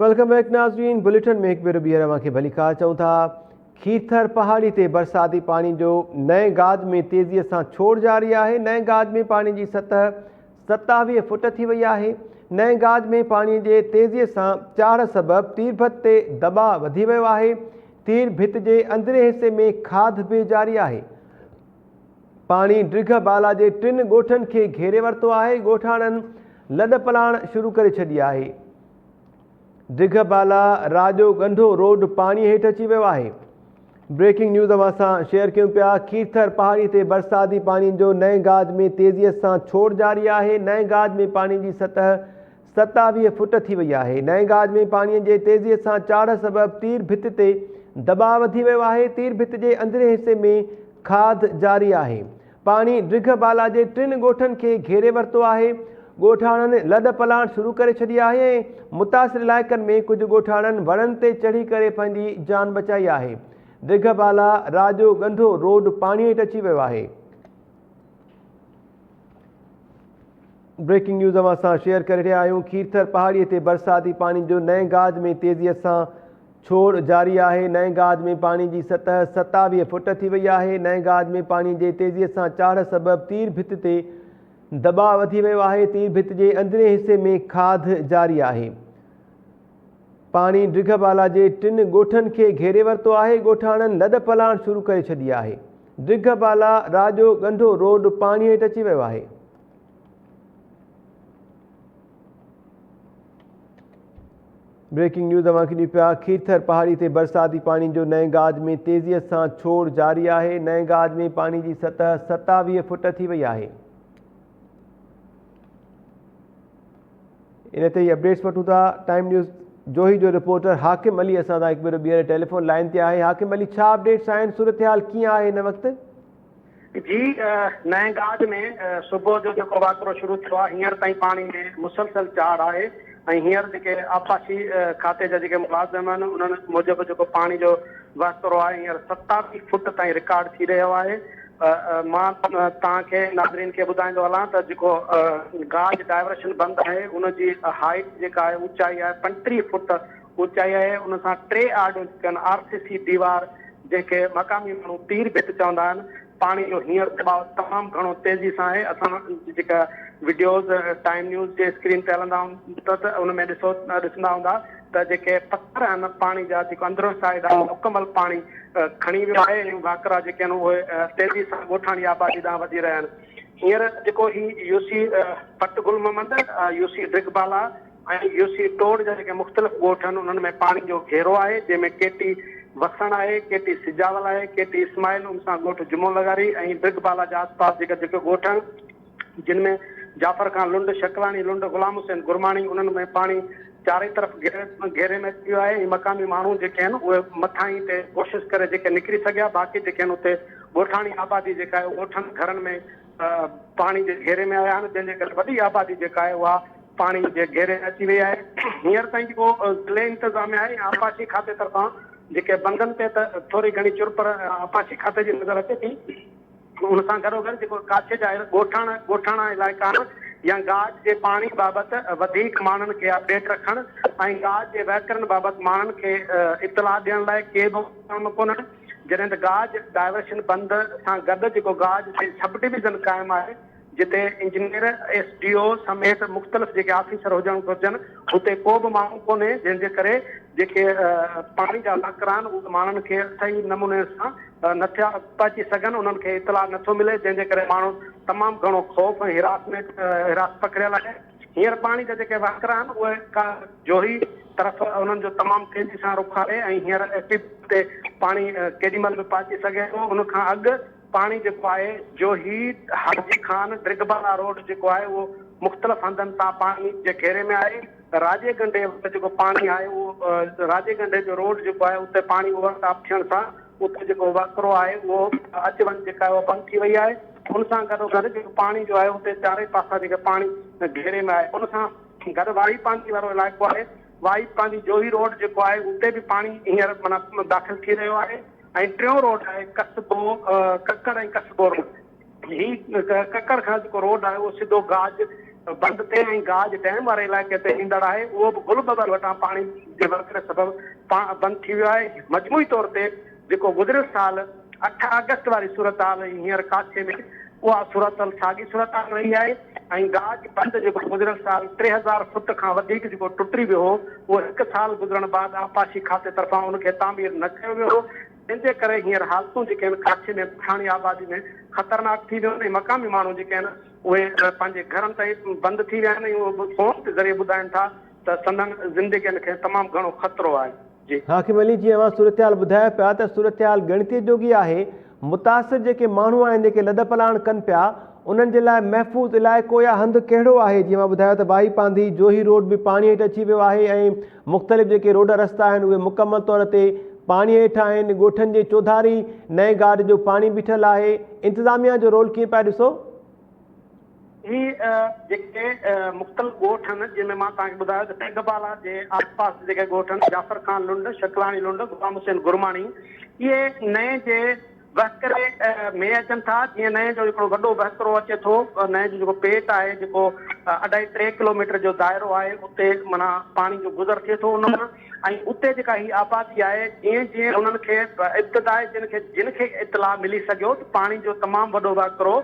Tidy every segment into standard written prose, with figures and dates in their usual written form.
Welcome back ناظرين bulletin ۾ هڪ ڀيرو ٻيهر اوهان کي ڀليڪار چئون ٿا. کيرٿر پهاڙي تي برساتي پاڻي جو نئين گاج ۾ تيزي سان ڇوڙ جاري آهي. نئين گاج ۾ پاڻي جي سطح 27 فوٽ ٿي وئي آهي. نئين گاج ۾ پاڻي جي تيزي سان چاڙهه سبب تيرڀت تي دٻاء وڌي ويو آهي. تير ڀت جي اندرين حصي ۾ کاڌ به جاري آهي. پاڻي ڊگهه بالا جي ٽن ڳوٺن کي گهيري ورتو آهي، ڳوٺاڻن لڏپلاڻ شروع ڪري ڇڏي آهي. ڊگهه بالا راڄو ڳنڍو روڊ پاڻي هيٺ اچي ويو آهي. بريڪنگ نيوز اوهان سان شيئر ڪيون پيا، کيرٿر پهاڙي تي برساتي پاڻي جو نئين گاج ۾ تيزي سان ڇوڙ جاري آهي، نئين گاج ۾ پاڻي جي سطح 27 فوٽ ٿي وئي آهي. نئين گاج ۾ پاڻي جي تيزي سان چاڙهه سبب تير ڀت تي دٻاء وڌي ويو آهي. تير ڀت جي اندرين حصي ۾ کاڌ جاري آهي. پاڻي ڊگهه بالا جي ٽن ڳوٺن کي گهيري ورتو آهي. ڳوٺاڻن لڏ پلاڻ شروع ڪري ڇڏي آهي ۽ متاثر علائقن ۾ ڪجهه ڳوٺاڻن وڻن تي چڙهي ڪري پنهنجي جان بچائي آهي. ڊگهه بالا راڄو ڳنڍو روڊ پاڻي هيٺ اچي ويو آهي. بريڪنگ نيوز اوهان سان شيئر ڪري رهيا آهيون کيرٿر پهاڙي تي برساتي پاڻي جو نئين گاج ۾ تيزي سان ڇوڙ جاري آهي نئين گاج ۾ پاڻي جي سطح 27 فوٽ ٿي وئي آهي نئين گاج ۾ پاڻي جي تيزي سان چاڙهه سبب تير ڀت تي دٻاء وڌي ويو آهي تير ڀت جي اندرين حصي ۾ کاڌ جاري آهي پاڻي ڊگهه بالا جي ٽن ڳوٺن کي گهيري ورتو آهي ڳوٺاڻن لڏ پلاڻ شروع ڪري ڇڏي آهي ڊگهه بالا راڄو ڳنڍو روڊ پاڻي هيٺ اچي ويو آهي. بريڪنگ نيوز اوهان کي ڏيون پيا کيرٿر پهاڙي تي برساتي پاڻي جو نئين گاج ۾ تيزي سان ڇوڙ جاري آهي نئين گاج ۾ پاڻي جي سطح 27 فوٽ ٿي وئي آهي ان تي ئي اپڊيٽس وٺون ٿا ٽائيم نيوز جوهي جو رپورٽر حاڪم علي اسان سان هڪ ڀيرو ٻيهر ٽيليفون لائن تي آهي حاڪم علي ڇا اپڊيٽس آهن صورتحال ڪيئن آهي هن وقت؟ جي نئين گاج ۾ صبح جو جيڪو وهڪرو شروع ٿيو آهي هينئر تائين پاڻي ۾ مسلسل چاڙهه آهي ۽ هينئر جيڪي آبپاشي کاتي جا جيڪي ملازم آهن انهن موجب جيڪو پاڻي جو وهڪرو آهي هينئر 27 فوٽ تائين رڪارڊ ٿي رهيو آهي مان توهان کي ناظرين کي ٻڌائيندو هلان ته جيڪو گاج ڊائيورشن بند آهي ان جي هائيٽ جيڪا آهي اوچائي آهي 35 فوٽ اوچائي آهي ان سان ٽي آڏو جيڪي آهن آر سي سي ديوار جنهن کي مقامي ماڻهو پير ڀت چوندا آهن پاڻي جو هينئر دٻاء تمام گهڻو تيزي سان آهي اسان جيڪا وڊيوز ٽائيم نيوز جي اسڪرين تي هلندا هوندا ته ان ۾ ڏسو ڏسندا هوندا ته جيڪي پٿر آهن پاڻي جا جيڪو اندرون سائيڊ آهي مڪمل پاڻي کڻي ويو آهي ۽ وهڪرا جيڪي آهن اهي تيزي سان ڳوٺاڻي آبادي ڏانهن وڌي رهيا آهن. هينئر جيڪو هي يو سي پٽ گل محمد، يو سي ڊرگهه بالا ۽ يو سي ٽوڙ جا جيڪي مختلف ڳوٺ آهن انهن ۾ پاڻي جو گهيرو آهي جنهن ۾ ڪي ٽي وسڻ آهي، ڪي ٽي سجاول آهي، ڪي ٽي اسماعيل ان سان ڳوٺ جمعو لغاري ۽ ڊرگهه بالا جا آس پاس جيڪا جيڪي ڳوٺ آهن جن ۾ جعفر خان لنڊ، شڪلاڻي لنڊ، غلام حسين گرماڻي انهن ۾ پاڻي چارئي طرف گهيري ۾ اچي ويو آهي ۽ مقامي ماڻهو جيڪي آهن اهي مٿاهين تي ڪوشش ڪري جيڪي نڪري سگهيا باقي جيڪي آهن اتي ڳوٺاڻي آبادي جيڪا آهي ڳوٺن گهرن ۾ پاڻي جي گهيري ۾ آيا آهن جنهن جي ڪري وڏي آبادي جيڪا آهي اها پاڻي جي گهيري ۾ اچي وئي آهي هينئر تائين جيڪو ضلعي انتظاميا آهي ۽ آبپاشي کاتي طرفان جيڪي بندن تي ته ٿوري گهڻي چرپر آبپاشي کاتي جي نظر اچي ٿي. ان سان گڏوگڏ جيڪو ڪاڇي جا ڳوٺاڻا ڳوٺاڻا علائقا آهن يا گاج جي پاڻي بابت وڌيڪ ماڻهن کي اپڊيٽ رکڻ ۽ گاج جي وهڪرن بابت ماڻهن کي اطلاع ڏيڻ لاء ڪي به ڪم ڪونهن جڏهن ته گاج ڊائيورشن بند سان گڏ جيڪو گاج تي سب ڊويزن قائم آهي جتي انجنيئر، ايس ڊي او سميت مختلف جيڪي آفيسر هجڻ گهرجن اتي ڪو به ماڻهو ڪونهي جنهن جي ڪري جيڪي پاڻي جا وهڪرا آهن اهي ماڻهن کي صحيح نموني سان نه ٿيا پهچي سگهن انهن کي اطلاع نه ٿو ملي جنهن جي ڪري ماڻهو تمام گهڻو خوف ۽ هراس ۾ هراس پکڙيل آهي هينئر پاڻي جا جيڪي وهڪرا آهن اهي جوهي طرف انهن جو تمام تيزي سان رخ آهي ۽ هينئر ايف ٽي تي پاڻي ڪيڏي مهل به پهچي سگهي ٿو ان کان اڳ پاڻي جيڪو آهي جو هي حاجي خان ڊرگهبالا روڊ جيڪو آهي اهو مختلف هنڌن تان پاڻي جي گهيري ۾ آهي راڄي گنڍي وٽ جيڪو پاڻي آهي اهو راڄي گنڍي جو روڊ جيڪو آهي اتي پاڻي اوور ٽاپ ٿيڻ سان اتي جيڪو وهڪرو آهي اهو اچ وڃ جيڪا آهي اها بند ٿي وئي آهي ان سان گڏو گڏ جيڪو پاڻي جو آهي اتي چارئي پاسا جيڪي پاڻي گهيري ۾ آهي ان سان گڏ واري پانڌي وارو علائقو آهي وائي پانڌي جوهي روڊ جيڪو آهي اتي به پاڻي هينئر معنيٰ داخل ٿي رهيو آهي ۽ ٽيون روڊ آهي قصبو ڪڪڙ ۽ قصبو روڊ. هي ڪڪڙ کان جيڪو روڊ آهي اهو سڌو گاج بند تي ۽ گاج ڊيم واري علائقي تي ايندڙ آهي اهو به گل ٻٻر وٽان پاڻي جي وهڪري سبب بند ٿي ويو آهي. مجموعي طور تي جيڪو گذريل سال اٺ آگسٽ واري صورتحال هئي هينئر ڪاڇي ۾ اها صورتحال ساڳي صورتحال رهي آهي ۽ گاج بند جيڪو گذريل سال 3000 فوٽ کان وڌيڪ جيڪو ٽٽي ويو هو اهو هڪ سال گذرڻ بعد آبپاشي کاتي طرفان ان کي تعمير نه ڪيو ويو هو جنهن جي ڪري هينئر حالتون جيڪي آهن ڪاڇي ۾ ڳوٺاڻي آبادي ۾ خطرناڪ ٿي ويون آهن ۽ مقامي ماڻهو جيڪي آهن اهي پنهنجي گهرن تائين بند ٿي ويا آهن ۽ اهي فون جي ذريعي ٻڌائين ٿا ته سندن زندگين کي تمام گهڻو خطرو آهي. جي. حاڪم علي جيئن اوهان صورتحال ٻڌايو پيا ته صورتحال ڳڻتي جوڳي آهي، متاثر جيڪي ماڻهو آهن جيڪي لڏپلاڻ ڪن پيا انهن جي لاء محفوظ علائقو يا هنڌ ڪهڙو آهي جيئن اوهان ٻڌايو ته واهي پانڌي جوهي روڊ به پاڻي هيٺ اچي ويو آهي ۽ مختلف جيڪي روڊ رستا آهن اهي مڪمل طور تي پاڻي هيٺ آهن ڳوٺن جي چوڌاري نئين گاڊ جو پاڻي بيٺل آهي انتظاميا جو رول ڪيئن پيا ڏسو؟ هي جيڪي مختلف ڳوٺ آهن جن ۾ مان توهان کي ٻڌايو ته ٽيگ بالا جي آس پاس جيڪي ڳوٺ آهن جعفر خان لنڊ، شڪلاڻي لنڊ، غلام حسين گرماڻي اهي نئين جي وهڪري ۾ اچن ٿا جيئن نئين جو هڪڙو وڏو وهڪرو اچي ٿو نئين جو جيڪو پيٽ آهي جيڪو اڍائي ٽي ڪلوميٽر جو دائرو آهي اتي معنيٰ پاڻي جو گذر ٿئي ٿو ان مان ۽ اتي جيڪا هي آبادي آهي جيئن جيئن انهن کي ابتدائي جن کي جن کي اطلاع ملي سگهيو ته پاڻي جو تمام وڏو وهڪرو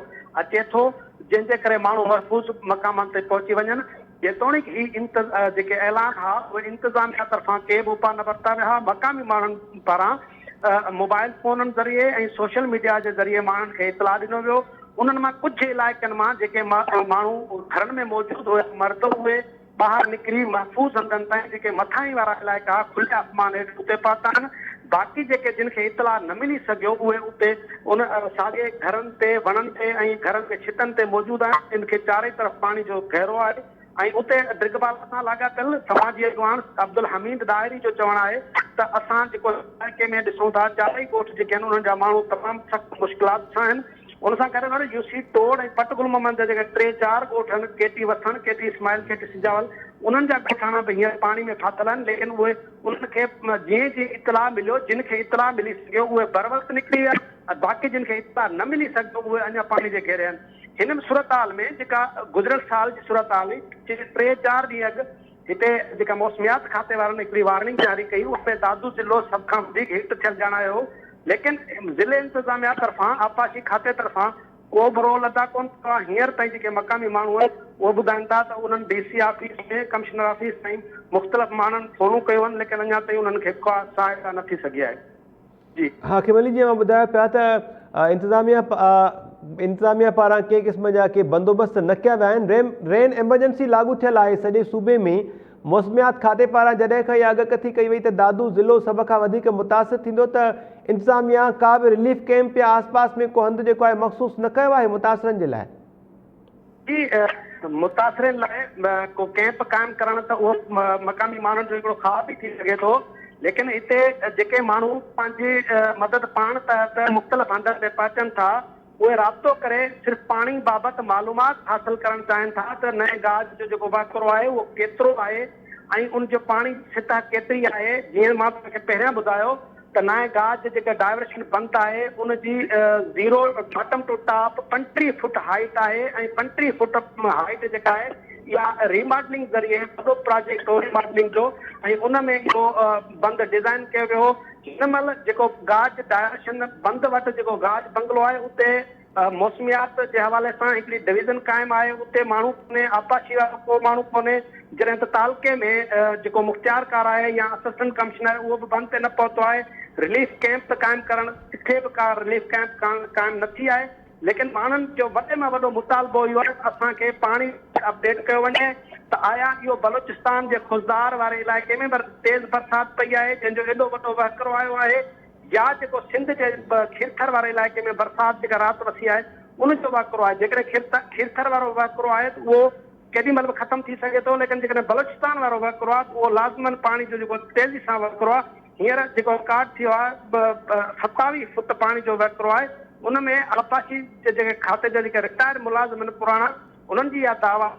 اچي ٿو جنهن جي ڪري ماڻهو محفوظ مقامن تي پهچي وڃن. جيتوڻيڪ هي جيڪي اعلان ها اهي انتظاميا طرفان ڪي به اپاء نه ورتا ويا ها، مقامي ماڻهن پاران موبائل فونن ذريعي ۽ سوشل ميڊيا جي ذريعي ماڻهن کي اطلاع ڏنو ويو، انهن مان ڪجهه علائقن مان جيڪي ماڻهو گهرن ۾ موجود هيا مرد اهي ٻاهر نڪري محفوظ هنڌن تائين جيڪي مٿاهين وارا علائقا کلي آسمان هيٺ اتي پهتا آهن، باقي جيڪي جن کي اطلاع نه ملي سگهيو اهي اتي ان ساڳي گهرن تي وڻن تي ۽ گهرن جي ڇتن تي موجود آهن جن کي چارئي طرف پاڻي جو گهيرو آهي ۽ اتي ڊرگهه سان لاڳاپيل سماجي اڳواڻ عبدالحميد ڏاهري جو چوڻ آهي ته اسان جيڪو علائقي ۾ ڏسون ٿا چارئي ڳوٺ جيڪي آهن انهن جا ماڻهو تمام سخت مشڪلات سان آهن. ان سان گڏ گڏ يو سي ٽوڙ ۽ پٽ گل محمد جا جيڪي ٽي چار ڳوٺ آهن، ڪيٽي وسڻ، ڪيٽي اسماعيل، ڪيٽي سجاول، انهن جا ڳوٺاڻا به هينئر پاڻي ۾ ڦاٿل آهن، ليڪن اهي انهن کي جيئن جيئن اطلاع مليو، جن کي اطلاع ملي سگهيو اهي بروقت نڪري ويا ۽ باقي جن کي اطلاع نه ملي سگهيو اهي اڃا پاڻي جي گهيري آهن. هن صورتحال ۾ جيڪا گذريل سال جي صورتحال هئي، ٽي چار ڏينهن اڳ هتي جيڪا موسميات کاتي وارن هڪڙي وارننگ جاري ڪئي ان ۾ دادو ضلعو سڀ کان وڌيڪ هٽ ٿيل ڄاڻايو هو ليڪن ضلعي انتظاميا طرفان آبپاشي کاتي طرفان ڪو به رول ادا ڪونه ٿيو آهي هينئر تائين جيڪي مقامي ماڻهو آهن اهي ٻڌائين ٿا ته انهن D C office ۾ commissioner office تائين مختلف ماڻهن فونون ڪيون آهن ليڪن اڃا تائين انهن کي ڪا سهائتا نه ٿي سگهي آهي. جي. حاڪم علي جي اوهان ٻڌايو پيا ته انتظاميا انتظاميا پاران ڪنهن قسم جا ڪي بندوبست نه ڪيا ويا آهن رين رين ايمرجنسي لاڳو ٿيل آهي سڄي صوبي ۾ موسميات کاتي پاران جڏهن کان اها اڳڪٿي ڪئي وئي ته دادو ضلعو سڀ کان وڌيڪ متاثر ٿيندو ته انتظاميا ڪا به رليف ڪئمپ يا آس پاس ۾ ڪو هنڌ جيڪو آهي مخصوص نه ڪيو آهي متاثرن جي لاء. جي متاثرين لاء ڪو ڪئمپ قائم ڪرڻ ته اهو مقامي ماڻهن جو هڪڙو خواب ئي ٿي سگهي ٿو ليڪن هتي جيڪي ماڻهو پنهنجي مدد پاڻ تحت مختلف هنڌن تي پهچن ٿا اهي رابطو ڪري صرف پاڻي بابت معلومات حاصل ڪرڻ چاهين ٿا ته نئين گاج جو جيڪو وهڪرو آهي اهو ڪيترو آهي ۽ ان جو پاڻي جي سطح ڪيتري آهي جيئن مان توهان کي پهريان ٻڌايو ته نائين گاج جيڪا ڊائيورشن بند آهي ان جي zero bottom to top 35 feet height آهي ۽ 35 فٽ هائيٽ جيڪا آهي اها ريماڊلنگ ذريعي وڏو پراجيڪٽ هو ريماڊلنگ جو ۽ ان ۾ اهو بند ڊزائين ڪيو ويو هو هن مهل جيڪو گاج ڊائيورشن بند وٽ جيڪو گاج بنگلو آهي اتي موسميات جي حوالي سان هڪڙي ڊويزن قائم آهي، اتي ماڻهو ڪونهي، آبپاشي وارو ڪو ماڻهو ڪونهي، جڏهن ته تعلقي ۾ جيڪو مختيارڪار آهي يا اسسٽنٽ ڪمشنر اهو به بند تي نه پهتو آهي، رليف ڪئمپ قائم ڪرڻ ڪٿي به ڪا رليف ڪئمپ قائم نه ٿي آهي، ليڪن ماڻهن جو وڏي مان وڏو مطالبو اهو آهي ته اسان کي پاڻي اپڊيٽ ڪيو وڃي ته آيا اهو بلوچستان جي خضدار واري علائقي ۾ تيز برسات پئي آهي جنهن جو ايڏو وڏو وهڪرو آيو آهي يا جيڪو سنڌ جي کيرٿر واري علائقي ۾ برسات جيڪا رات وسي آهي ان جو وهڪرو آهي جيڪڏهن کيرٿر وارو وهڪرو آهي ته اهو ڪيڏي مهل به ختم ٿي سگهي ٿو ليڪن جيڪڏهن بلوچستان وارو وهڪرو آهي ته اهو لازمن پاڻي جو جيڪو تيزي سان وهڪرو آهي هينئر جيڪو رڪارڊ ٿيو آهي 27 فوٽ پاڻي جو وهڪرو آهي ان ۾ آبپاشي جي جيڪي کاتي جا جيڪي رٽائرڊ ملازم آهن پراڻا انهن جي اها دعويٰ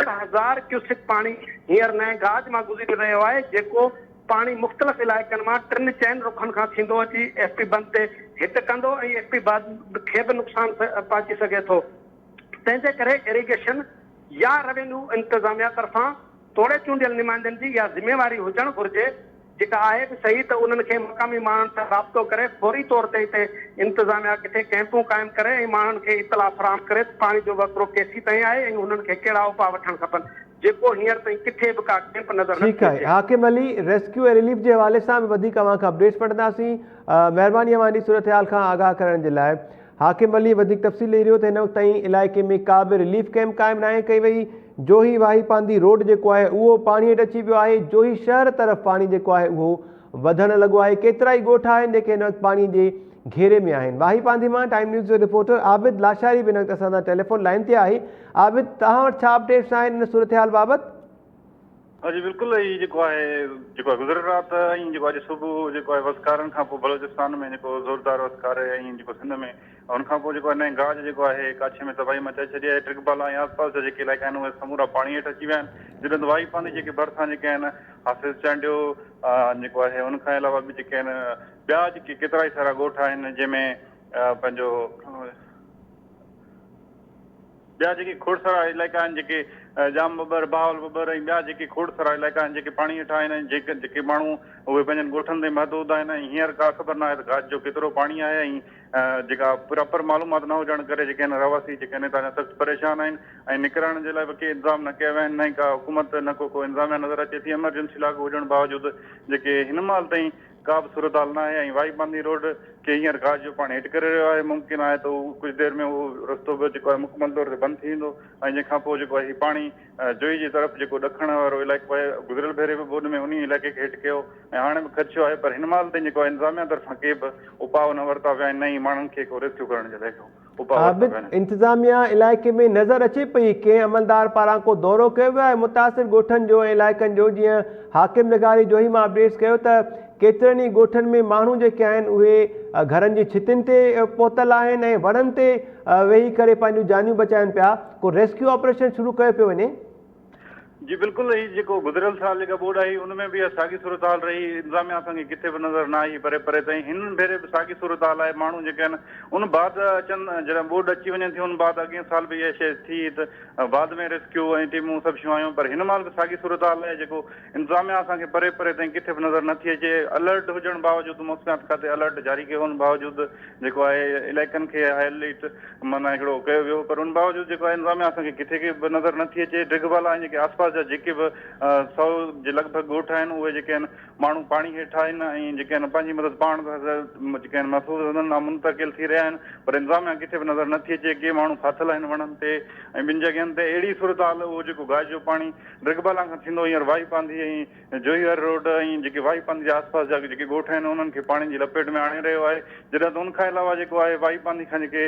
7000 ڪيوسڪ پاڻي هينئر نئين گاج مان گذري رهيو آهي، جيڪو پاڻي مختلف علائقن مان ٽن چئن رخن کان ٿيندو اچي ايف پي بند تي هٽ ڪندو ۽ ايف پي بند کي به نقصان پهچي سگهي ٿو، تنهن جي ڪري ايريگيشن. يا روينيو انتظاميا طرفان توڙي چونڊيل نمائندن جي اها ذميواري هجڻ گهرجي جيڪا آهي به صحيح ته انهن کي مقامي ماڻهن سان رابطو ڪري فوري طور تي اتي انتظاميا ڪٿي ڪئمپون قائم ڪري ۽ ماڻهن کي اطلاع فراهم ڪري ته پاڻي جو وهڪرو ڪيسيتائين آهي ۽ انهن کي ڪهڙا اپاء وٺڻ کپن جيڪو هينئر تائين ڪٿي به ڪا ڪئمپ نظر نه ٺيڪ ٿي آهي اچي. حاڪم علي، ريسڪيو ۽ رليف جي حوالي سان به وڌيڪ اوهان کان اپڊيٽس وٺنداسين. مهرباني اوهان جي صورتحال کان آگاهه ڪرڻ جي لاء. حاڪم علي وڌيڪ تفصيل ڏئي رهيو ته هن وقت تائين علائقي ۾ ڪا به رليف ڪئمپ قائم ناهي ڪئي وئي، جوهي واهي پانڌي روڊ جيڪو آهي اهو پاڻي هيٺ اچي ويو آهي، جوهي شهر طرف پاڻي جيڪو آهي اهو وڌڻ لڳو آهي، ڪيترائي ڳوٺ آهن جيڪي هن وقت پاڻي جي گهيري ۾ آهن. واهي پانڌي مان ٽائيم نيوز جو رپورٽر عابد لاشاري به هن وقت اسان سان ٽيليفون لائين تي آهي، عابد توهان وٽ ڇا اپڊيٽس آهن ان صورتحال بابت؟ ها جي بلڪل هي جيڪو آهي جيڪو آهي گذريل رات ۽ جيڪو اڄ صبح جيڪو آهي وسڪارن کان پوء بلوچستان ۾ جيڪو زوردار وسڪار ۽ جيڪو سنڌ ۾ ان کان پوء جيڪو آهي نئين گاج جيڪو آهي ڪاڇي ۾ تباهي مچائي ڇڏي آهي ڊرگهه بالا ۽ آس پاس جا جيڪي علائقا آهن اهي سمورا پاڻي هيٺ اچي ويا آهن جڏهن ته واهي پانڌي جيڪي ڀرسان جيڪي آهن حافظ چانڊيو جيڪو آهي ان کان علاوه به جيڪي آهن ٻيا جيڪي ڪيترائي سارا ڳوٺ آهن جنهن ۾ پنهنجو ٻيا جيڪي کوڙ سارا علائقا آهن جيڪي ڄام ٻٻر، بهاول ٻٻر ۽ ٻيا جيڪي کوڙ سارا علائقا آهن جيڪي پاڻي هيٺ آهن ۽ جيڪي جيڪي ماڻهو اهي پنهنجن ڳوٺن تائين محدود آهن ۽ هينئر ڪا خبر ناهي ته گاج جو ڪيترو پاڻي آهي ۽ جيڪا پراپر معلومات نه هجڻ ڪري جيڪي آهن رهواسي جيڪي آهن هتان جا سخت پريشان آهن ۽ نڪرڻ جي لاء به ڪي انتظام نه ڪيا ويا آهن نه ئي ڪا حڪومت نه ڪو ڪو انتظاميا نظر اچي ٿي ايمرجنسي لاڳو هجڻ باوجود جيڪي هن مهل تائين ڪا به صورتحال نه آهي ۽ وائي باندي روڊ کي هينئر گاج جو پاڻي هيٺ ڪري رهيو آهي ممڪن آهي ته هو ڪجهه دير ۾ اهو رستو به جيڪو آهي مڪمل طور تي بند ٿي ويندو ۽ جنهن کان پوء جيڪو آهي هي پاڻي جوئي جي طرف جيڪو ڏکڻ وارو علائقو آهي گذريل ڀيري به ٻوڏ ۾ انهي علائقي کي هيٺ ڪيو ۽ هاڻي به خدشو آهي پر هن مهل تائين جيڪو آهي انتظاميا طرفان ڪي به اپاء نه ورتا ويا آهن نه ئي ماڻهن کي ڪو ريسڪيو ڪرڻ جي لاء ڪو عابد، انتظاميا علائقي ۾ نظر اچي پئي، ڪنهن عملدار پاران ڪو دورو ڪيو ويو آهي متاثر ڳوٺن جو ۽ علائقن جو جيئن حاڪم لغاري جوهي مان اپڊيٽس ڪيو ته ڪيترن ئي ڳوٺن ۾ ماڻهو جيڪي آهن اهي گهرن جي ڇتين تي پهتل آهن ۽ وڻن تي ويهي ڪري پنهنجون جانيون بچائن پيا ڪو ريسڪيو آپريشن شروع ڪيو پيو وڃي؟ جي بلڪل هي جيڪو گذريل سال جيڪا ٻوڏ آئي ان ۾ به اها ساڳي صورتحال رهي انتظاميا اسان کي ڪٿي به نظر نه آئي پري پري تائين هن ڀيري به ساڳي صورتحال آهي ماڻهو جيڪي آهن ان بعد اچن جڏهن ٻوڏ اچي وڃن ٿي ان بعد اڳئين سال به اها شيء ٿي ته بعد ۾ ريسڪيو ۽ ٽيمون سڀ شيون آيون پر هن مهل به ساڳي صورتحال آهي جيڪو انتظاميا اسان کي پري پري تائين ڪٿي به نظر نه ٿي اچي الرٽ هجڻ باوجود موسميات کاتي الرٽ جاري ڪيو ان باوجود جيڪو آهي علائقن کي هائي الرٽ معنيٰ هڪڙو ڪيو ويو پر ان باوجود جيڪو آهي انتظاميا اسان کي ڪٿي ڪي به نظر نه ٿي اچي ڊگهه بالا ۽ جيڪي آس پاس جا جيڪي به سو جي لڳ ڀڳ ڳوٺ آهن اهي جيڪي آهن ماڻهو پاڻي هيٺ آهن ۽ جيڪي آهن پنهنجي مدد پاڻ جيڪي آهن محفوظ هنڌن ڏانهن منتقل ٿي رهيا آهن پر انتظاميا ڪٿي به نظر نه ٿي اچي ڪي ماڻهو ڦاٿل آهن وڻن تي ۽ ٻن جڳهين تي اهڙي صورتحال اهو جيڪو گاج جو پاڻي ڊگهه بالا کان ٿيندو هينئر واهي پانڌي ۽ جوهي روڊ ۽ جيڪي واهي پانڌي جي آس پاس جا جيڪي ڳوٺ آهن انهن کي پاڻي جي لپيٽ ۾ آڻي رهيو آهي جڏهن ته ان کان علاوه جيڪو آهي واهي پانڌي کان جيڪي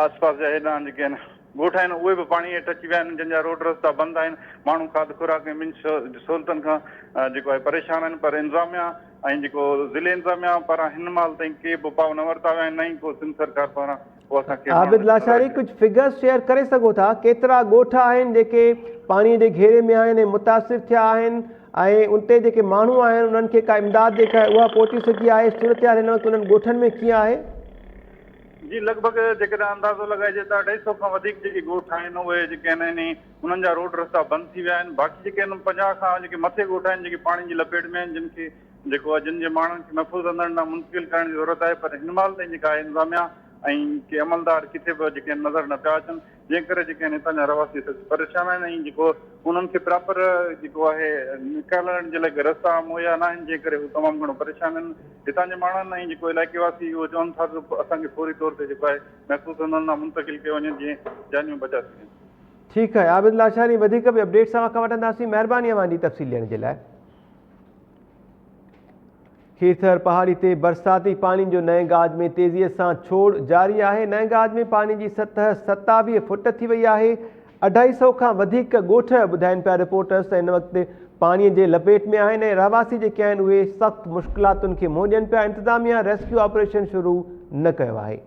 آس پاس جا هيڏانهن جيڪي آهن ڳوٺ آهن اهي به پاڻي هيٺ اچي ويا آهن جن جا روڊ رستا بند آهن ماڻهو کاڌ خوراڪ ۽ ٻين سهولتن کان جيڪو آهي پريشان آهن پر انتظاميا ۽ جيڪو ضلعي انتظاميا پاران هن مهل تائين ڪي به اپاء نه ورتا ويا آهن نه ئي ڪو سنڌ سرڪار پاران عابد لاشاري ڪجهه فگرز شيئر ڪري سگهو ٿا ڪيترا ڳوٺ آهن جيڪي پاڻي جي گهيري ۾ آهن ۽ متاثر ٿيا آهن ۽ اتي جيڪي ماڻهو آهن انهن کي ڪا امداد جيڪا آهي اها پهچي سگهي آهي صورتحال هن وقت انهن ڳوٺن ۾ ڪيئن آهي؟ جي لڳ ڀڳ جيڪڏهن اندازو لڳائجي ته اڍائي سئو کان وڌيڪ جيڪي ڳوٺ آهن اهي جيڪي آهن انهي انهن جا روڊ رستا بند ٿي ويا آهن باقي جيڪي آهن 50 کان جيڪي مٿي ڳوٺ آهن جيڪي پاڻي جي لپيٽ ۾ آهن جن کي جيڪو آهي جن جي ماڻهن کي محفوظ هنڌن ڏانهن منتقل ڪرڻ جي ضرورت آهي پر هن مهل تائين جيڪا آهي انتظاميا ۽ ڪي عملدار ڪٿي به جيڪي آهن نظر نه پيا اچن جنهن ڪري جيڪي آهن هتان جا رهواسي سخت پريشان آهن ۽ جيڪو انهن کي پراپر جيڪو آهي نڪرڻ جي لاء رستا مهيا نه آهن جنهن ڪري هو تمام گهڻو پريشان آهن هتان جي ماڻهن ۽ جيڪو علائقي واسي اهو چون ٿا ته اسان کي فوري طور تي جيڪو آهي محفوظ هنڌن ڏانهن منتقل ڪيو وڃي جيئن جانيون بچائي سگهن. ٺيڪ آهي عابد لاشاري وڌيڪ به اپڊيٽس اوهان کان وٺنداسين مهرباني اوهان جي تفصيل ڏيڻ جي لاء. کيرٿر پهاڙي تي برساتي پاڻي جو نئين گاج ۾ تيزي سان ڇوڙ جاري آهي، نئين گاج ۾ پاڻي جي سطح 27 فوٽ ٿي وئي آهي، اڍائي سئو کان وڌيڪ ڳوٺ ٻڌائين پيا رپورٽرز ته هن وقت پاڻي جي لپيٽ ۾ آهن ۽ رهواسي جيڪي آهن اهي سخت مشڪلاتن کي منهن ڏين پيا، انتظاميا ريسڪيو آپريشن شروع نه ڪيو آهي.